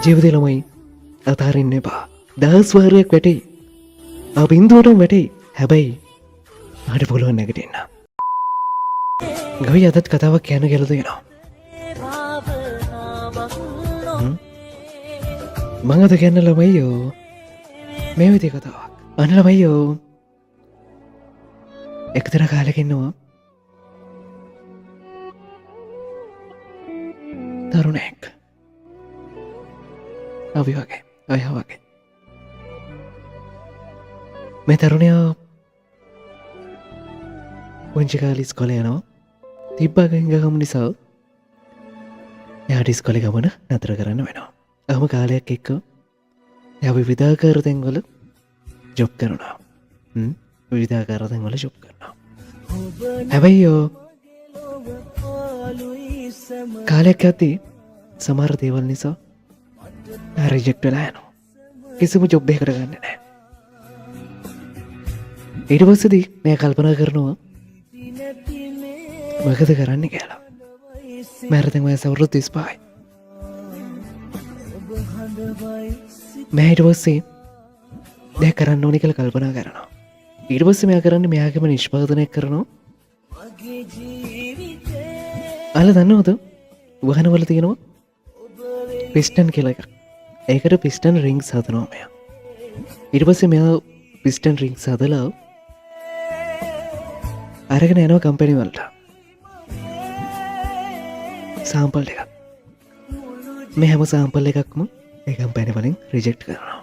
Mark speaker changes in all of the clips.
Speaker 1: ජීවිතේ ළමයි අතාරින්න එපා. දහස් වාරයක් වැටෙයි. ආ බින්දුවටම වැටෙයි. හැබැයි ආට පුළුවන් නැගිටින්න. ගවි අදත් කතාවක් කියන්න කියලා තියෙනවා. මං අද කියන්න ළමයියෝ මේ විදිහේ කතාවක්. අන්න ළමයියෝ එක්තරා කාලෙක ඉන්නවා තරුණයෙක්. අපි වගේ, ඔයා වගේ. මේ තරුණයා පුංචි කාලේ ඉස්කෝලේ යනවා. තිබ්බා ගහින්ගකම නිසා එයාට ඉස්කෝලේ ගමන නතර කරන්න වෙනවා. ඔහොම කාලයක් එක්ක එයා විවිධාකාර තැන්වල ජොබ් කරනවා. විවිධාකාර තැන්වල ජොබ් කරනවා. හැබැයි ඔය කාලයක් යද්දී සමහර දේවල් නිසා එයා රිජෙක්ට් වෙලා යනවා. කිසිම ජොබ් එකකට ගන්නෙ නෑ. ඊට පස්සේදී මෙයා කල්පනා කරනවා මොකද කරන්න කියලා. මම දැන් වයස අවුරුදු 35යි. මම ඊට පස්සේ දෙයක් කරන්න ඕනේ කියලා කල්පනා කරනවා. ඊට පස්සේ මෙයා කරන්නේ මෙයාගේම නිෂ්පාදනයක් කරනවා. අල දන්නවද වාහනවල තියෙනවා පිස්ටන් කියලා එකක්. ඒකට පිස්ටන් රින්ග්ස් හදනවා මෙයා. ඊට පස්සේ මෙයා පිස්ටන් රින්ග්ස් හදලා අරගෙන යනවා කම්පැනි වලට. සාම්පල් එකක්. මේ හැම සාම්පල් එකක්ම ඒ කම්පැනි වලින් රිජෙක්ට් කරනවා.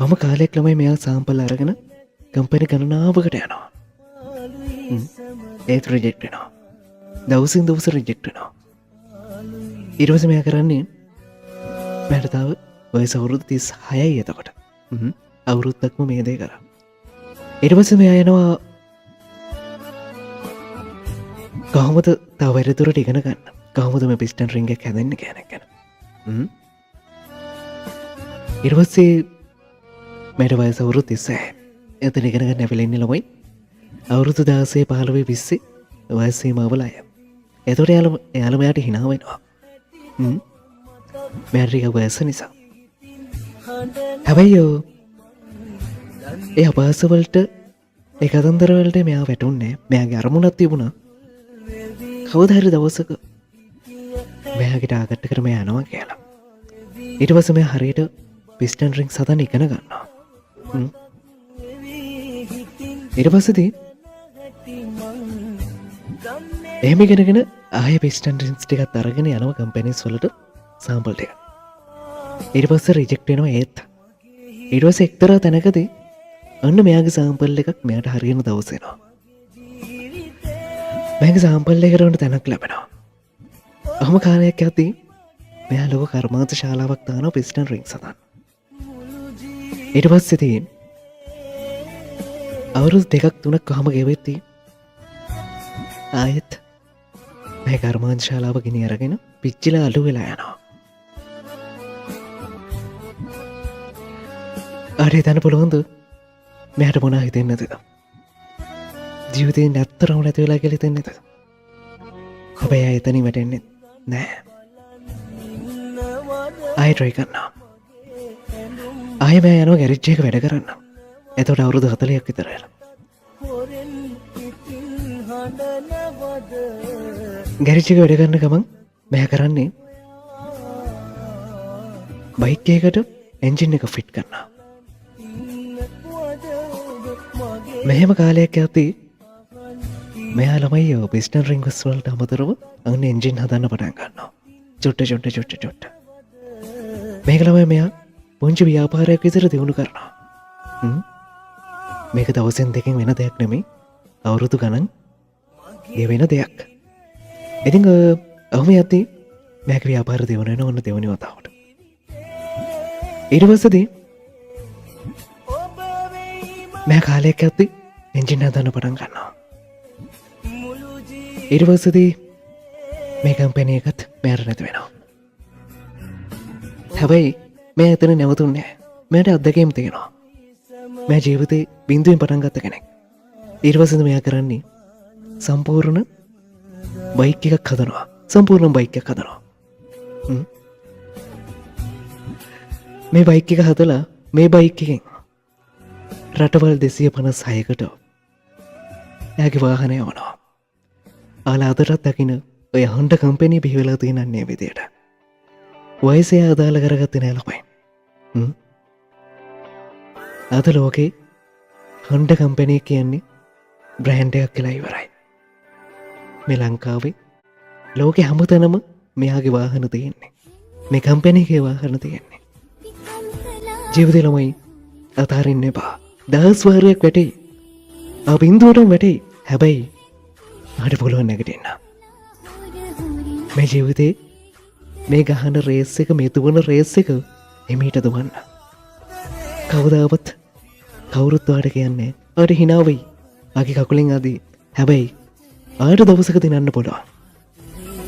Speaker 1: මම කාලයක් ළමයි මෙයා සාම්පල් අරගෙන කම්පැනි ගණනාවකට යනවා. ඒත් රිජෙක්ට් වෙනවා. දවසින් දවස රිජෙක්ට් වෙනවා. ඊට පස්සේ මෙයා කරන්නේ මට තව වයස අවුරුදු 36යි එතකොට. අවුරුද්දක්ම මේ දේ කරා. ඊට පස්සේ මෙයා යනවා කොහොමද තව වැඩිදුරට ඉගෙන ගන්න, කොහොමද මේ පිස්ටන් රින්ග් එක හැදෙන්නේ කියන එක ගැන. ඊට පස්සේ මට වයස අවුරුදු 36. එතන ඉගෙන ගන්න ඇවිල්ලා ඉන්නේ ළමයි අවුරුදු 16 15 20 වයස සීමාවල අය. එතකොට එයාලා මෙයාට hina වෙනවා. මෙයාට ටිකක් වයස නිසා. හැබැයි ඒ අපහාස වලට, ඒ කතන්දර වලට මෙයා වැටුන්නේ නෑ. මෙයාගේ අරමුණක් තිබුණා. කවදා හරි දවසක මෙයාගේ ටාගට් එකට මෙයා යනවා කියලා. ඊට පස්සේ මෙයා හරියට පිස්ටන් රින්ග්ස් හදන්න ඉගෙන ගන්නවා. ඊට පස්සේදී එහෙම ඉගෙනගෙන ආයෙ පිස්ටන් රින්ග්ස් ටිකත් අරගෙන යනවා කම්පැනිස් වලට සාම්පල් ටික. ඊට පස්සේ රිජෙක්ට් වෙනවා ඒත්. ඊට පස්සේ එක්තරා තැනකදී අන්න මෙයාගේ සාම්පල් එකක් මෙයාට හරියන දවස එනවා. මෙයාගේ සාම්පල් එකට උන්ට තැනක් ලැබෙනවා. ඔහොම කාලයක් යද්දී මෙයා ලොකු කර්මාන්ත ශාලාවක් දානවා පිස්ටන් රින්ග්ස් හදන්න. ඊට පස්සේ ඉතින් අවුරුදු දෙකක් තුනක් කොහම ගෙවෙද්දී ආයෙත් මේ කර්මාන්ත ශාලාව ගිනි අරගෙන පිච්චිලා අලු වෙලා යනවා. අර හිතන්න පුළුවන්ද මෙයාට මොනවා හිතෙන්නේ නැතිද? ජීවිතේ නැත්තරම නැති වෙලා කියලා හිතෙන්නේ නැතිද? හැබැයි ආයෙ එතනින් වැටෙන්නේ නෑ. ආයෙ ට්‍රයි කරනවා. ආයෙ මෙයා යනවා ගැරේජ් එක වැඩ කරන්න. එතකොට අවුරුදු 40ක් විතර වෙලා. ගැරේජ් එක වැඩ කරන ගමන් මෙයා කරන්නේ බයික් එකකට එන්ජින් එක ෆිට් කරනවා. මෙහෙම කාලයක් යද්දී මෙයා ළමයි ඔය පිස්ටන් රින්ග්ස් වලට අමතරව අන්න එන්ජින් හදන්න පටන් ගන්නවා. චුට්ට චුට්ට චුට්ට චුට්ට. මේක ළමයි මෙයා පුංචි ව්‍යාපාරයක් විතර දියුණු කරනවා. මේක දවසෙන් දෙකෙන් වෙන දෙයක් නෙමෙයි, අවුරුදු ගණන් ගෙවෙන දෙයක්. ඉතින් ඔහොම යද්දී මෙයාගේ ව්‍යාපාර දියුණු වෙනවා ඔන්න දෙවෙනි වතාවට. ඊට පස්සේදී මෙයා කාලයක් යද්දී එන්ජින් හදන්න පටන් ගන්නවා. ඊට පස්සේදී මේ කම්පැනි එකත් මෙයාට නැති වෙනවා. හැබැයි මෙයා එතන නැවතුන්නේ නෑ. මෙයාට අත්දැකීම් තියෙනවා. මෙයා ජීවිතේ බිඳුවෙන් පටන් ගත්ත කෙනෙක්. ඊට පස්සේදී මෙයා කරන්නේ සම්පූර්ණ බයික් එකක් හදනවා. සම්පූර්ණ බයික් එකක් හදනවා. මේ බයික් එක හදලා මේ බයික් එකෙන් රටවල් 256කට එයාගේ වාහනය යවනවා. ආලා අදටත් දකින ඔය හොන්ඩා කම්පැනි බිහි වෙලා තියෙනන්නේ විදියට. වයස එයා අදාළ කරගත්තේ නෑ ළමයි. අද ලෝකේ හොන්ඩා කම්පැනි කියන්නේ බ්‍රෑන්ඩ් එකක් කියලා ඉවරයි. මේ ලංකාවේ ලෝකෙ හැමතැනම මෙයාගේ වාහන තියෙන්නේ. මේ කම්පැනි එකේ වාහන තියෙන්නේ. ජීවිතේ ළමයි අතාරින්න එපා. දහස් වාරයක් වැටෙයි. ආ බින්දුවටම වැටෙයි. හැබැයි මට පුළුවන් නැගිටින්න. මේ ජීවිතේ මේ ගහන රේස් එක, මේ දුවන රේස් එක හිමීට දුවන්න. කවදාවත් කවුරුත් ඔයාට කියන්නේ ඔයාට හිනා වෙයි. ආගේ කකුලෙන් අදී. හැබැයි ආයට දවසක දිනන්න පුළුවන්.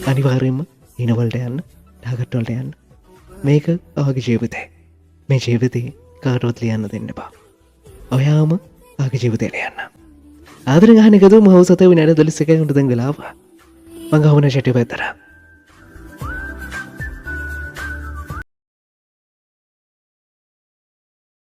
Speaker 1: අනිවාර්යයෙන්ම හිනවලට යන්න, ටාගට් වලට යන්න. මේක ඔයාගේ ජීවිතේ. මේ ජීවිතේ කාටවත් ලියන්න දෙන්න එපා. ඔයාම ඔයාගේ ජීවිතේ ලියන්න. ආදරෙන් අහන එකතු මහවසත විනාඩි 11 උන්ට දැන් වෙලාව. මං ගහවන ෂැටි පැත්තට.